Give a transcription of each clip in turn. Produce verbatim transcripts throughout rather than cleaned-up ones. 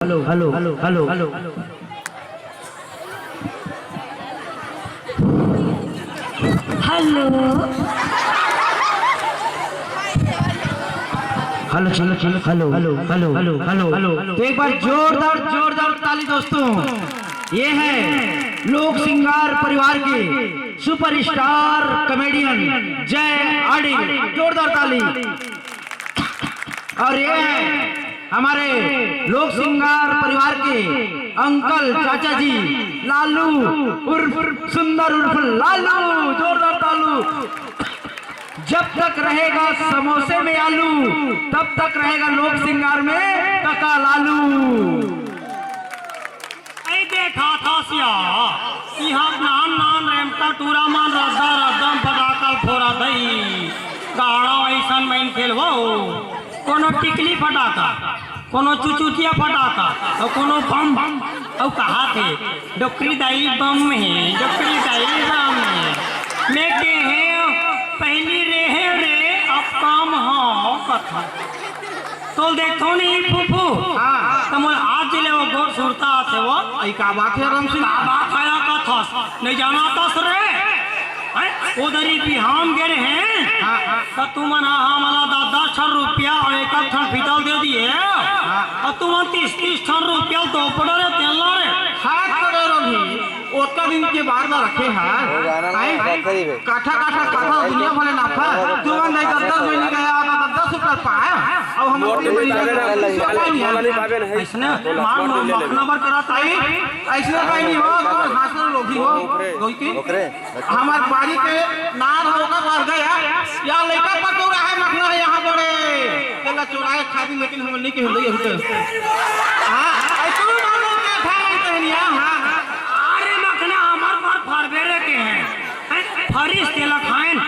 Hello, hello, hello, hello. Hello. Hello, hello, hello, hello, hello, hello, hello. तो एक बार जोरदार, जोरदार ताली दोस्तों। ये है लोक सिंगार परिवार के सुपरस्टार कॉमेडियन जय आडिग। जोरदार ताली। और ये है हमारे लोक सिंगार परिवार के अंकल, चाचा जी, लालू उर्फ सुंदर उर्फ लालू। जोरदार तालू। जब तक रहेगा समोसे में आलू, तब तक रहेगा लोक सिंगार में टका लालू। अई देखा था सिया, इहाँ नान नान रेमटा टूरा मन रद्दा रद्दा म फटाका फोरा दई। गाड़ा अइसन मइन खेलवो, कोनो टिकली फटाका, कोनो चुचुचिया फटाका, अउ कोनो बम, अउ कहा थे, "डोकरी दाई बम हे, डोकरी दाई बम हे।" मैं के हे, "पहली रे हे रे, अब काम हो कथा।" तोल देखथो नहीं फूफू। हाँ। त मोला आज ले वो गोठ सुरता आथे वो। अई का बात हे राम सिंह? का बात हे या कथस? नहीं जाना तस रे? हैं? ओ दरी बिहाम गे रहे हैं? हाँ, हाँ। त तुमन हा हमला दस दस ठन रुपया अउ एक एक ठन फितल दे दिए। हाँ। अउ तुमन तीस तीस ठन रुपया दोपड़ा रे तेला रे। हाथ पकड़ रही। ओतका दिन के बार बार रखे हा। वो गाना ना, हैं? बात सही है। काठा काठा काठा दुनिया भले नाफा। तुमन दई दस दस महीने गया, दस दस रुपया पाया। अब हम लोग नोट के नहीं महीने पावे ना, का नहीं, पावे नहीं। अइसने मार लो, मखना बर करा ताई। अइसने कहीं नहीं हो, तुम हाथ में लोभी हो। कोई की? ओकरे। हमार बारी के नार हो का पार गया। या लइका पटोरा है, मखना है यहाँ बड़े। तेला चोराए खा दी, लेकिन हम नहीं कहल रही अभी तक। हाँ, ऐसे भी मानो के खा नहीं कहनिया। हाँ, हाँ। अरे मखना हमार पर फरबेरे के हैं। हैं? फरिस तेला खाएन।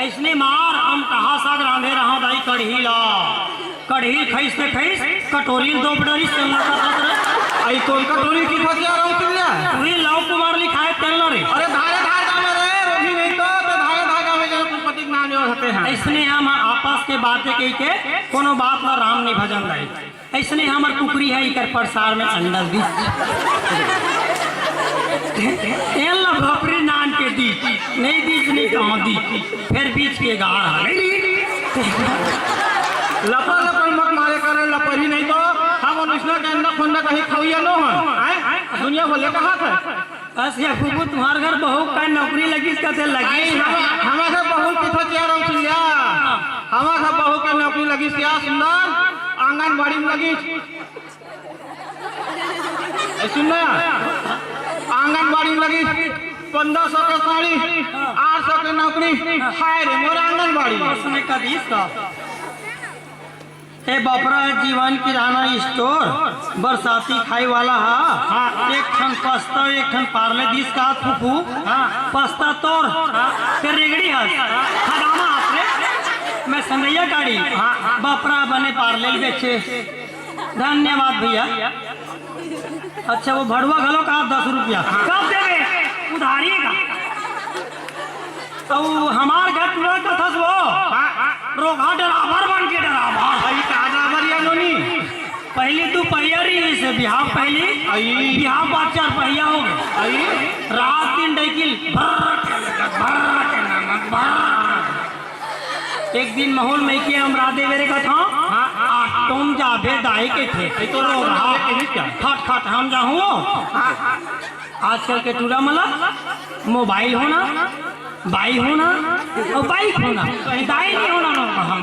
अइसने मार, हम कहा साग रांधे रहा दाई कढ़ी ला। कढ़ी खइस ते खइस, कटोरी ल दो बडरी से ना कर रहे। अई कौन कटोरी की खोजिया रहा तुम ना? वही लव कुमार लिखाए तेल ना रे। अरे धारे धार गाँव में रे, रोटी नहीं तो, तो धारे धार गाँव में जो कुछ पतिक नाम जो होते हैं। अइसने हम आपस के बातें कही के, कोनो बात ला राम नहीं भजन दाई। अइसने हमर कुकरी है, इकर परसार में अंडा दीच। एन ला भोपरी नान के दीच, नहीं दीच, नहीं कहाँ दीच। फिर बीच के गार है। लपर लपर मत मारे करे, लपर ही नहीं तो हम अइसना के अंडा फंडा कहीं खवैया नो है। हैं? दुनिया भर ले कहा था। असिया फूफू, तुम्हार घर बहू का नौकरी लगिस कथे लगिस? नहीं, हम, हमार घर बहू की तो क्या रहो सुनिया? हमार घर बहू का नौकरी लगिस या सुंदर, आंगनबाड़ी में लगिस। ए, सुन ना, आंगनबाड़ी में लगिस, पन्द्रह सौ के साड़ी, आठ सौ के नौकरी। हाय रे मोर आंगनबाड़ी। उसने कदी इसका ए बापरा, जीवन किराना स्टोर, बरसाती खाए वाला हा। हाँ। एक ठन पस्ता, एक ठन पार्ले दिस का फूफू। हाँ। पस्ता तोर, हाँ। तेर रेगड़ी हस, खदामा हस रे। मैं संगैया गाड़ी, हाँ, हाँ। बापरा बने पार्ले बेचे। धन्यवाद भैया। अच्छा, वो भड़ुआ घलो का दस रुपया। हाँ। कब देबे? उधारी का। अउ हमार घर टूरा कथस वो। हाँ, हाँ। रोगहा डराबर बन के डराबर। अई का डराबर या नोनी? पहली दू पहिया रहिस, बिहाव पहली। अई। बिहाव बाद चार पहिया हो गे। अई। रात दिन डैकिल भर्र के लगा, भर्र के लगा, भर्र। एक दिन महूल मइके अमरा देवे रे कथा। हाँ, हाँ। आटोम जाबे दाई के थे। अई तो रोगहा। रोगहा के नहीं क्या? खट खट हम जाहूँ। हाँ, हाँ। आजकल के टूरा मन ला मोबाइल होना, बाई होना अउ बाइक होना, दाई नहीं होना ना। हाँ,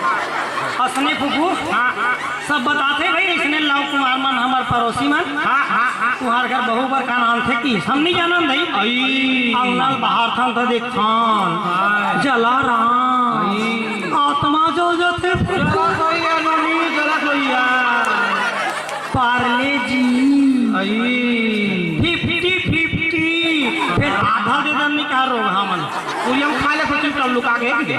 हाँ। असने फूफू, हाँ, हाँ। सब बताथे भाई, इसने लव कुमार मन हमर परोसी मन। हाँ, हाँ, हाँ। तुहार घर बहू बर का नाम थे कि हम नहीं जानन दाई। अई। अंगना ल बाहर थन त देखथन। हाँ। जला राम। अई। आत्मा जल जाथे फूफू। जला भैया, नोनी, जला भैया। पार्ले जी। अई। Fifty fifty. फिर आधा दे दन निकाल रो हमन। पूरी हम खा ले सोचिन तब लुका के दे।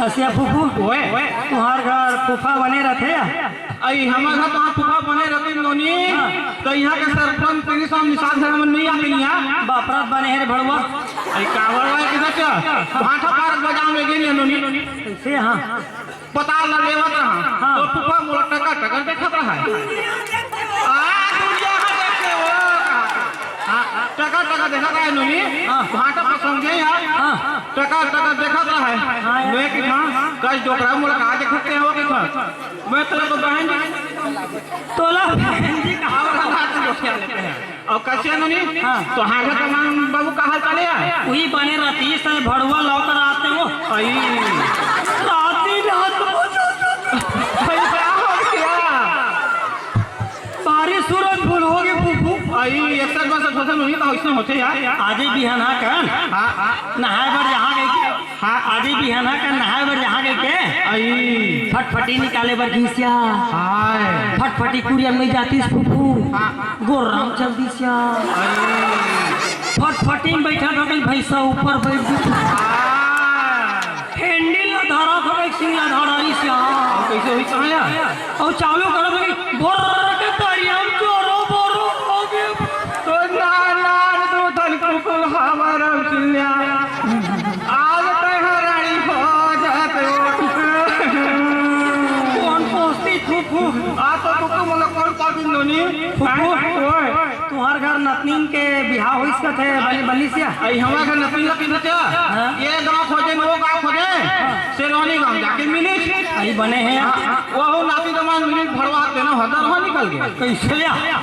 असिया फूफू। ओए। तुहार घर फूफा बने रथे? अई हमर घर तो फूफा बने रथे नोनी। हाँ। तो यहाँ के सरपंच तेरी सामने निषाद घर में नहीं आते यहाँ। बापरा बने है रे भड़ुआ। अई कावर वाले किधर क्या? भाटा पार बाजार में गेल नोनी। से हाँ। पताल ला लेवत रहा, हाँ। तो फूफा मोला टका टका देखत रहा है। टका देखत रहे नोनी, हाँ। भाटा पसंद गए यार। हाँ। टका, टका देखत रहे। हाँ यार। मैं कि हाँ, कस डोकरा मोला का देखत रहे हो कि हाँ। मैं तेरे को बहन जी तोला बहन जी कहा और हाथ में क्या लेते हैं? और कसिया नोनी? हाँ। तो हाँ घर का मान बाबू का हाल चाल है? वही बने रहती है, सर भड़ुआ लौकर आते हो। आई। राती रात को भाई, क्या हो गया? बारिश सूरज फूल हो गए फूफू। आई, एक साथ बस सोचल नहीं तो इसमें होते यार। आजे बिहाना कन हाँ, हाँ। नहाए बर जहाँ गई के। हाँ। आजे बिहाना कन नहाए बर जहाँ गई के। आई। फटफटी निकाले बर घिसिया। हाय। फटफटी कुरिया में जाती फूफू। हाँ। गोर राम चल दिसिया। आई। फटफटी में बैठा था कहीं भैंसा ऊपर बैठ गई। हाँ। हैंडल ला धरा था कहीं सिंगला धरा इसिया। कैसे हुई कहाँ यार? अउ चालू करत हन, बोर्र के तरिया म चोरो बोरो हो गे। तो ना, ना, तू धन कुकुर हमार चिल्ला। आज तै हरानी हो जात। कौन पोस्ती फूफू? आ तो कुकुर मतलब कौन पार्टी नोनी? फूफू? ओए। तुहर घर नतनीन के बिहाव होइस कथे, बने बनिस या? अई हमार घर नतनीन ला पिंधत या? हाँ। ये गाँव खोजे, वो गाँव खोजे, शेरवानी गाँव जाके मिलिस। अई बने हे। हाँ, हाँ, वहू नाती दमांद मिलिस, भड़वा देना हो, दरवा निकल गया। कैसे या?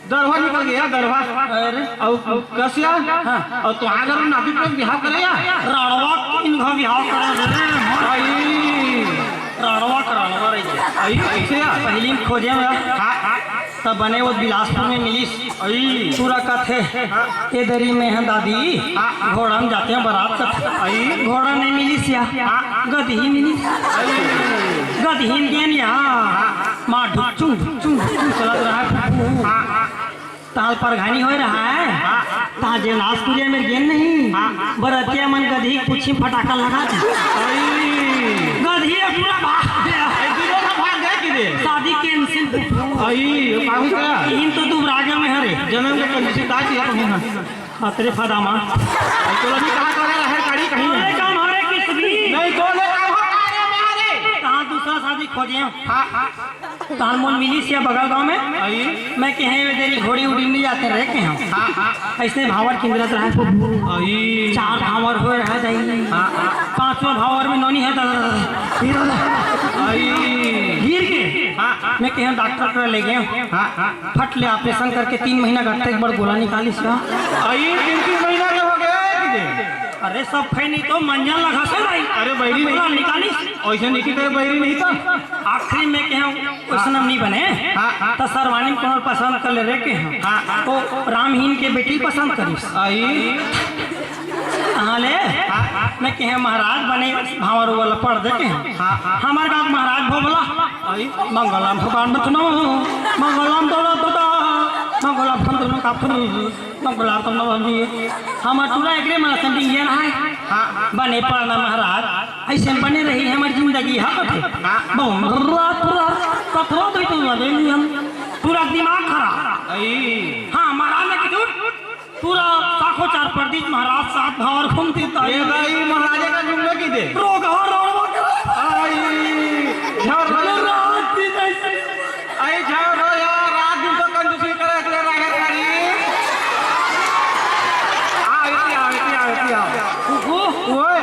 दरवा निकल गया, दरवा। अरे। अउ, अउ कसिया? हाँ। अउ तुहार घर नाती के बिहाव करे या? राड़वा किन घर बिहाव करे रे? अई। राड़वा का राड़वा रही है। अई, कैसे या? पहली में खोजे में। हाँ, हाँ। तब बने वो बिलासपुर में मिलिस। अई। पूरा कथे, हाँ। ए दरी में है दादी, हाँ। घोड़ा में जाते हैं बारात कथे। अई। घोड़ा नहीं मिलिस या, हाँ। गदही मिलिस। अई। गदही में गेन या, हाँ। माँ ढुकचुम, ढुकचुम, ढुकचुम चलत रहा है। हाँ, हाँ। ताल पर घानी होए रहा है। हाँ। ता जे नास कुरिया में गेन नहीं। हाँ। बरतिया मन गदही कुछ फटाका लगा दे। अई। गदही पूरा भाग गया। अई, दूनों का भाग गया कि दे? शादी cancel। अई, ये काहू का? इहिन तो दुबरागे में हरे। जनम के कंजूसी का किया तुमने? अतरे फदामा। अई, तोला नहीं कहा, कहा है, गाड़ी कहीं नहीं। काम हरे किस भी? नहीं, तोने कहा, कहा रे, कहा रे? कहाँ दूसरा शादी खोजे? हाँ, हाँ। तान मोल मिलिस या बगल गाँव में। अई। मैं कहे, "वे तेरी घोड़ी उड़ी नहीं जाते रहे के हम।" हाँ, हाँ। ऐसने भांवर किंदरत रहा है। अई। चार भांवर होए रहा दाई। हाँ, हाँ। पांचवा भांवर में नोनी है दादा। हीरो दादा। अई। गिर के। हाँ, हाँ। मैं कहे, "डॉक्टर कर ले गए।" हाँ, हाँ। फट ले operation करके तीन महीना का एक बार गोला निकालिस का। अई, तीन, तीन महीना के हो गए कि दे? अरे सब खाई नहीं तो मंजन लगा से भाई। अरे बैरी नहीं। गोला निकालिस। ऐसे नहीं कि तेरे बैरी नहीं था। आखिरी में कहे, ओइसन नहीं बने। हाँ, हाँ। त सरवानी में कोनो पसंद कर ले रे के हम। हाँ, हाँ। ओ रामहीन के बेटी पसंद करिस। अई। हाँ ले। हाँ, हाँ। मैं कहे महाराज बने भांवर वाला पढ़ दे के हम। हाँ, हाँ। हमार गाँव महाराज भोभला। अई। मंगलम भगवान बचनो, मंगलम तोड़ा तोड़ा, मंगलम फंदन का फंदन। मंगला तो नवमी। हमर टूरा एकरे मन असन बिंगियन है। हाँ, हाँ। बने पढ़ना महाराज, ऐसे बने रही हमर जिंदगी, हाँ, कथे। हाँ, हाँ। बम, रत, रत, कथवा तो इतना लगे नहीं हम। टूरा दिमाग खराब। अई। हाँ, महाराज ने किछु टूरा साखो चार परदीस महाराज सात भांवर घूमती ताई। ये दाई महाराजे का जुमला की दे। रोग हो, रोग हो। अई, झर रही। रात की जैसे अई जाओ रो यार, रात दिन तो कंजूसी करे, एकले रहे करी। आ, इति आ, इति आ, इति आ। कुकू, ओए।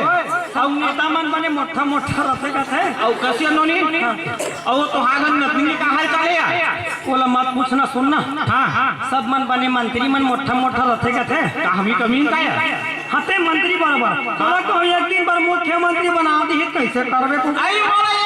अउ नेता मन बने मोट्ठा मोट्ठा रथे कथे। अउ कसिया नोनी? हाँ। अउ तोहार नतनी का हाल चाल हे यार? ओला मत पूछना, सुनना। हाँ, हाँ। सब मन बने मंत्री मन मोट्ठा मोट्ठा रथे कथे। का हमी कमी का यार? हते मंत्री बरोबर। तोला कहूँ एक दिन बर मुख्यमंत्री बना दिही, कैसे करबे तू? अई मोला